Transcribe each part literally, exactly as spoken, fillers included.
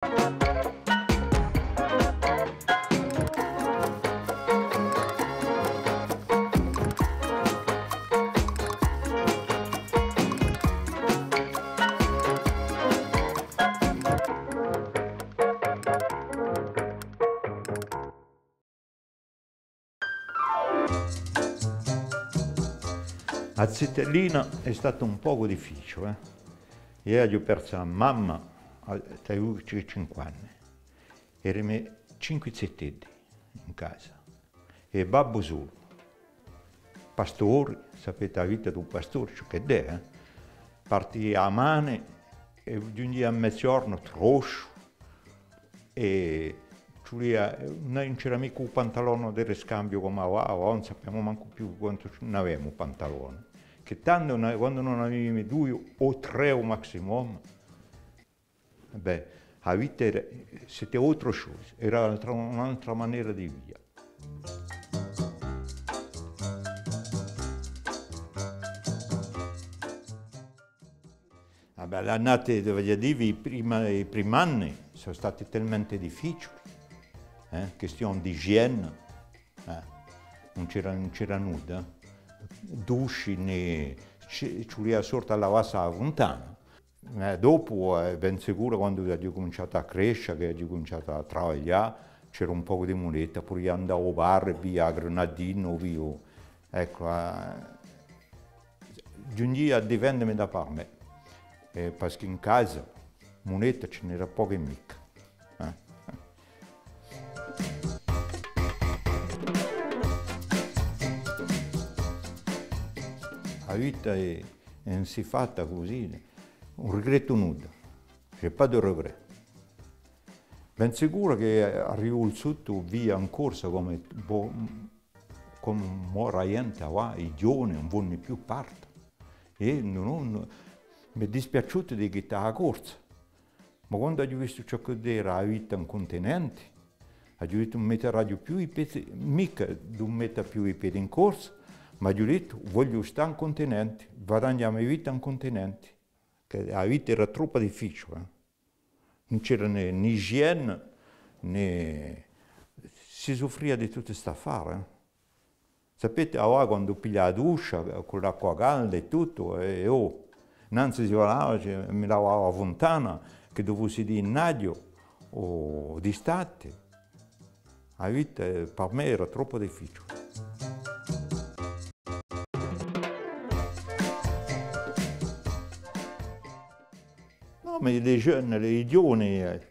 A zitellina hè stata un pocu difficiule, eh. Eiu aghju persu a mamma à, à cinque anni. Eremu cinque ziteddi in casa. È babbu solu. Pastori, sapete a vita d'un pastore, ciò ch'edda hè, eh? Partia à mane è ghjunghjia à meziornu, trosciu, è ci vulia, eh, ùn, ùn c'era micca u pantalone di riscambiu cum'è avà, avà ùn sapemu mancu più quantu n'avemu pantaloni. Chì tandu, quandu ùn aviamu dui o trè u maximum, bè, a vita era, c'était autre chose, era un'altra, un'altra manera di vive. Ah bè, l'annate, vogliu dì, i primi, i primi anni sò stati talmente difficiuli, eh, quistione d'igiene, eh, ùn c'era, ùn c'era nudda, dusci, nè, ci, ci vulia sorte à lavassi à a funtana. Eh, dopu, eh, ben sicuru, quandu aghju cuminciatu à crescia, chì aghju cuminciatu à travaglià, c'era un pocu di muneta, puru eiu andava à u bar, pigliava a grenadina, o pigliava, eccu, eh, ghjunghjia à difendemi da par mè, eh, parchì in casa muneta ci n'era poca è micca. Eh. A vita hè, hè insì fatta cusì, ùn rigrettu nudda, j'ai pas de regret. Ben sicuru chì arrivu in sottu via in Corsica cum'è, bò, cum'è mora a ghjente, avà, i ghjovani ùn volenu più parte. È ùn, ùn, m'hè dispiaciutu di quittà a Corsica. Ma quandu aghju vistu ciò ch'era a vita in cuntinenti, aghju dettu, ùn metteraghju più i pedi, micca d'ùn metta più i pedi in Corsica, ma aghju dettu, vogliu stà in cuntinenti, guadagnà a me vita in cuntinenti, chì a vita era troppu difficiule, eh. Ùn c'era nè, nè igiene, nè, si suffria di tuttu st'affare, eh. Sapete, avà quandu pigliu a duscia, cù l'acqua calda è tuttu, è, oh, nanzu si parlava, ci, mi lavava a funtana, ch'eddu fussi d'innaghju o d'istati. A vita, eh, par mè era troppu difficiule. Nò, ma i jeunes, i ghjovani, eh,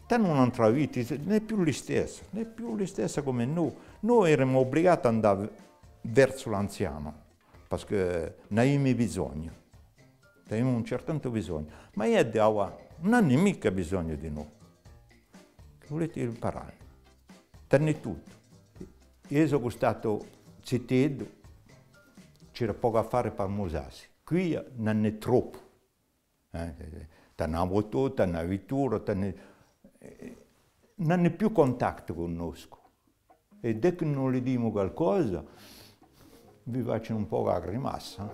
t'anu un'antra vita, ùn hè più listessa, ùn hè più listessa cum'è no. No eramu ubligati à andà versu l'anzianu, parchì n'aviamu bisognu. Aviamu un certu tantu bisognu. Ma eddi avà ùn anu micca bisognu di no. Chì vulete imparà? T'anu tuttu. Eiu sò statu ziteddu, c'era pocu affare par musassi. Quì n'anu troppu. Eh, t'anu a moto, t'anu a vittura, t'anu, eh, ùn anu più cuntattu cù noscu. È dì chì ùn li dimu qualcosa, vi facenu un pocu a grimassa.